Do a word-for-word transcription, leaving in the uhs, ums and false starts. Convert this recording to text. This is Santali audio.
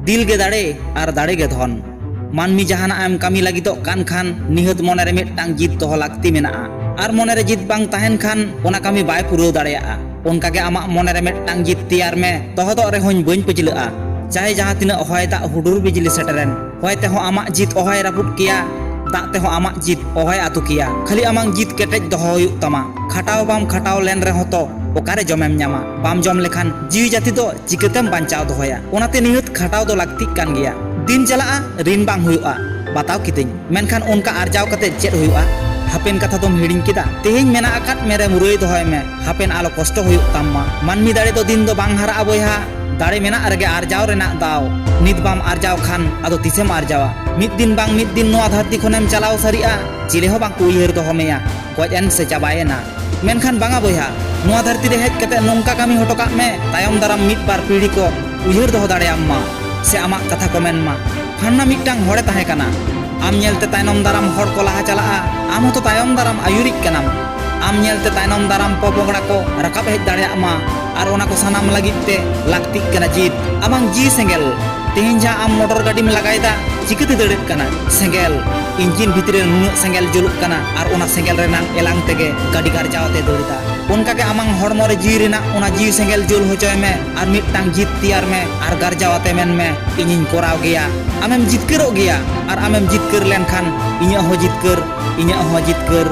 ᱫᱤᱞ ᱜᱮ ᱫᱟᱲᱮ ᱟᱨ ᱫᱟᱲᱮ ᱜᱮ ᱫᱷᱚᱱ᱾ ᱢᱟᱹᱱᱢᱤ ᱡᱟᱦᱟᱱᱟᱜ ᱮᱢ ᱠᱟᱹᱢᱤ ᱞᱟᱹᱜᱤᱫᱚᱜ ᱠᱟᱱ ᱠᱷᱟᱱ, ᱱᱤᱦᱟᱹᱛ ᱢᱚᱱᱮᱨᱮ ᱢᱤᱫᱴᱟᱝ ᱡᱤᱫ ᱫᱚᱦᱚ ᱞᱟᱹᱠᱛᱤ ᱢᱮᱱᱟᱜᱼᱟ᱾ ᱟᱨ ᱢᱚᱱᱮᱨᱮ ᱡᱤᱫ ᱵᱟᱝ ᱛᱟᱦᱮᱱ ᱠᱷᱟᱱ, ᱚᱱᱟ ᱠᱟᱹᱢᱤ ᱵᱟᱭ ᱯᱩᱨᱟᱹᱣ ᱫᱟᱲᱮᱭᱟᱜᱼᱟ᱾ ᱚᱱᱠᱟᱜᱮ ᱟᱢᱟᱜ ᱢᱚᱱᱮᱨᱮ ᱢᱤᱫᱴᱟᱝ ᱡᱤᱫ ᱛᱮᱭᱟᱨ ᱢᱮ, ᱛᱚᱦᱚᱫᱚᱜ ᱨᱮᱦᱚᱧ ᱵᱟᱹᱧ ᱯᱟᱹᱪᱷᱞᱟᱹᱜᱼᱟ᱾ ᱪᱟᱦᱮ ᱡᱟᱦᱟᱸ ᱛᱤᱱᱟᱹᱜ ᱦᱚᱭ ᱫᱟᱜ ᱦᱩᱰᱩᱨ ᱵᱤᱡᱽᱞᱤ ᱥᱮᱴᱮᱨᱮᱱ, ᱦᱚᱭ ᱛᱮᱦᱚᱸ ᱟᱢᱟᱜ ᱡᱤᱫ ᱚᱦᱚᱭ ᱨᱟᱹᱯᱩᱫ ᱠᱮᱭᱟ, ᱫᱟᱜ ᱛᱮᱦᱚᱸ ᱟᱢᱟᱜ ᱡᱤᱫ ᱚᱦᱚᱭ ᱟᱹᱛᱩ ᱠᱮᱭᱟ᱾ ᱠᱷᱟᱹᱞᱤ ᱟᱢᱟᱝ ᱡᱤᱫ ᱠᱮᱴᱮᱡ ᱫᱚᱦᱚ ᱦᱩᱭᱩᱜ ᱛᱟᱢᱟ᱾ ᱠᱷᱟᱴᱟᱣ ᱵᱟᱢ ᱠᱷᱟᱴᱟᱣ ᱞᱮᱱ ᱨᱮᱦᱚᱸ ᱛᱚ ᱚᱠᱟᱨᱮ ᱡᱚᱢᱮᱢ ᱧᱟᱢᱟ? ᱵᱟᱢ ᱡᱚᱢ ᱞᱮᱠᱷᱟᱱ ᱡᱤᱣᱤ ᱡᱟᱹᱛᱤ ᱫᱚ ᱪᱤᱠᱟᱹᱛᱮᱢ ᱵᱟᱧᱪᱟᱣ ᱫᱚᱦᱚᱭᱟ? ᱚᱱᱟᱛᱮ ᱱᱤᱦᱟᱹᱛ ᱠᱷᱟᱴᱟᱣ ᱫᱚ ᱞᱟᱹᱠᱛᱤᱜ ᱠᱟᱱ ᱜᱮᱭᱟ᱾ ᱫᱤᱱ ᱪᱟᱞᱟᱜᱼᱟ, ᱨᱤᱱ ᱵᱟᱝ ᱦᱩᱭᱩᱜᱼᱟ, ᱵᱟᱛᱟᱣ ᱠᱤᱫᱟᱹᱧ᱾ ᱢᱮᱱᱠᱷᱟᱱ ᱚᱱᱠᱟ ᱟᱨᱡᱟᱣ ᱠᱟᱛᱮ ᱪᱮᱫ ᱦᱩᱭᱩᱜᱼᱟ? ᱦᱟᱯᱮᱱ ᱠᱟᱛᱷᱟ ᱫᱚᱢ ᱦᱤᱲᱤᱧ ᱠᱮᱫᱟ? ᱛᱮᱦᱮᱧ ᱢᱮᱱᱟᱜ ᱟᱠᱟᱫ ᱢᱮᱨᱮ ᱢᱩᱨᱟᱹᱭ ᱫᱚᱦᱚᱭ ᱢᱮ, ᱦᱟᱯᱮᱱ ᱟᱞᱚ ᱠᱚᱥᱴᱚ ᱦᱩᱭᱩᱜ ᱛᱟᱢ ᱢᱟ᱾ ᱢᱟᱹᱱᱢᱤ ᱫᱟᱲᱮ ᱫᱚ ᱫᱤᱱ ᱫᱚ ᱵᱟᱝ ᱦᱟᱨᱟᱜᱼᱟ ᱵᱚᱭᱦᱟ, ᱫᱟᱲᱮ ᱢᱮᱱᱟᱜ ᱨᱮᱜᱮ ᱟᱨᱡᱟᱣ ᱨᱮᱱᱟᱜ ᱫᱟᱣ᱾ ᱱᱤᱛ ᱵᱟᱢ ᱟᱨᱡᱟᱣ ᱠᱷᱟᱱ ᱟᱫᱚ ᱛᱤᱥᱮᱢ ᱟᱨᱡᱟᱣᱟ? ᱢᱤᱫ ᱫᱤᱱ ᱵᱟᱝ ᱢᱤᱫ ᱫᱤᱱ ᱱᱚᱣᱟ ᱫᱷᱟᱹᱨᱛᱤ ᱠᱷᱚᱱᱮᱢ ᱪᱟᱞᱟᱣ ᱥᱟᱹᱨᱤᱜᱼᱟ, ᱪᱤᱞᱤ ᱦᱚᱸ ᱵᱟᱝᱠᱚ ᱩᱭᱦᱟᱹᱨ ᱫᱚᱦᱚ ᱢᱮᱭᱟ, ᱜᱚᱡ ᱮᱱ ᱥᱮ ᱪᱟᱵᱟᱭᱮᱱᱟ᱾ ᱢᱮᱱᱠᱷᱟᱱ ᱵᱟᱝᱟ ᱵᱚᱭᱦᱟ, ᱱᱚᱣᱟ ᱫᱷᱟᱹᱨᱛᱤ ᱨᱮ ᱦᱮᱡ ᱠᱟᱛᱮ ᱱᱚᱝᱠᱟ ᱠᱟᱹᱢᱤ ᱦᱚᱴᱚ ᱠᱟᱜ ᱢᱮ, ᱛᱟᱭᱚᱢ ᱫᱟᱨᱟᱢ ᱢᱤᱫ ᱵᱟᱨ ᱯᱤᱲᱦᱤ ᱠᱚ ᱩᱭᱦᱟᱹᱨ ᱫᱚᱦᱚ ᱫᱟᱲᱮᱭᱟᱢ ᱢᱟ, ᱥᱮ ᱟᱢᱟᱜ ᱠᱟᱛᱷᱟ ᱠᱚ ᱢᱮᱱ ᱢᱟ, "ᱯᱷᱟᱱᱱᱟ ᱢᱤᱫᱴᱟᱝ ᱦᱚᱲᱮ ᱛᱟᱦᱮᱸ ᱠᱟᱱᱟ᱾" ᱟᱢ ᱧᱮᱞᱛᱮ ᱛᱟᱭᱱᱚᱢ ᱫᱟᱨᱟᱢ ᱦᱚᱲ ᱠᱚ ᱞᱟᱦᱟ ᱪᱟᱞᱟᱜᱼᱟ, ᱟᱢ ᱦᱚᱸᱛᱚ ᱛᱟᱭᱚᱢ ᱫᱟᱨᱟᱢ ᱟᱹᱭᱩᱨᱤᱡ ᱠᱟᱱᱟᱢ᱾ ᱟᱢ ᱧᱮᱞᱛᱮ ᱛᱟᱭᱱᱚᱢ ᱫᱟᱨᱟᱢ ᱯᱚᱯᱚᱝᱲᱟ ᱠᱚ ᱨᱟᱠᱟᱵ ᱦᱮᱡ ᱫᱟᱲᱮᱭᱟᱜ ᱢᱟ᱾ ᱟᱨ ᱚᱱᱟ ᱠᱚ ᱥᱟᱱᱟᱢ ᱞᱟᱹᱜᱤᱫ ᱛᱮ ᱞᱟᱹᱠᱛᱤᱜ ᱠᱟᱱᱟ ᱡᱤᱫ᱾ ᱟᱢᱟᱝ ᱡᱤᱣᱤ ᱥᱮᱸᱜᱮᱞ, ᱛᱮᱦᱮᱧ ᱡᱟᱦᱟᱸ ᱟᱢ ᱢᱚᱴᱚᱨ ᱜᱟᱹᱰᱤᱢ ᱞᱟᱜᱟᱭᱮᱫᱟ, ᱪᱤᱠᱟᱹᱛᱮ ᱫᱟᱹᱲᱮᱫ ᱠᱟᱱᱟ? ᱥᱮᱸᱜᱮᱞ, ᱤᱧᱡᱤᱱ ᱵᱷᱤᱛᱨᱤ ᱨᱮ ᱱᱩᱱᱟᱹᱜ ᱥᱮᱸᱜᱮᱞ ᱡᱩᱞᱩᱜ ᱠᱟᱱᱟ, ᱟᱨ ᱚᱱᱟ ᱥᱮᱸᱜᱮᱞ ᱨᱮᱱᱟᱜ ᱮᱞᱟᱝ ᱛᱮᱜᱮ ᱜᱟᱹᱰᱤ ᱜᱟᱨᱡᱟᱣ ᱟᱛᱮ ᱫᱟᱹᱲ ᱮᱫᱟ᱾ ᱚᱱᱠᱟᱜᱮ ᱟᱢᱟᱝ ᱦᱚᱲᱢᱚ ᱨᱮ ᱡᱤᱣᱤ ᱨᱮᱱᱟᱜ ᱚᱱᱟ ᱡᱤᱣᱤ ᱥᱮᱸᱜᱮᱞ ᱡᱩᱞ ᱦᱚᱪᱚᱭ ᱢᱮ, ᱟᱨ ᱢᱤᱫᱴᱟᱝ ᱡᱤᱫ ᱛᱮᱭᱟᱨ ᱢᱮ, ᱟᱨ ᱜᱟᱨᱡᱟᱣ ᱟᱛᱮ ᱢᱮᱱ ᱢᱮ, "ᱤᱧᱤᱧ ᱠᱚᱨᱟᱣ ᱜᱮᱭᱟ᱾" ᱟᱢᱮᱢ ᱡᱤᱛᱠᱟᱹᱨᱚᱜ ᱜᱮᱭᱟ, ᱟᱨ ᱟᱢᱮᱢ ᱡᱤᱛᱠᱟᱹᱨ ᱞᱮᱱᱠᱷᱟᱱ ᱤᱧᱟᱹᱜ ᱦᱚᱸ ᱡᱤᱛᱠᱟᱹᱨ, ᱤᱧᱟᱹᱜ ᱦᱚᱸ ᱡᱤᱛᱠᱟᱹᱨ,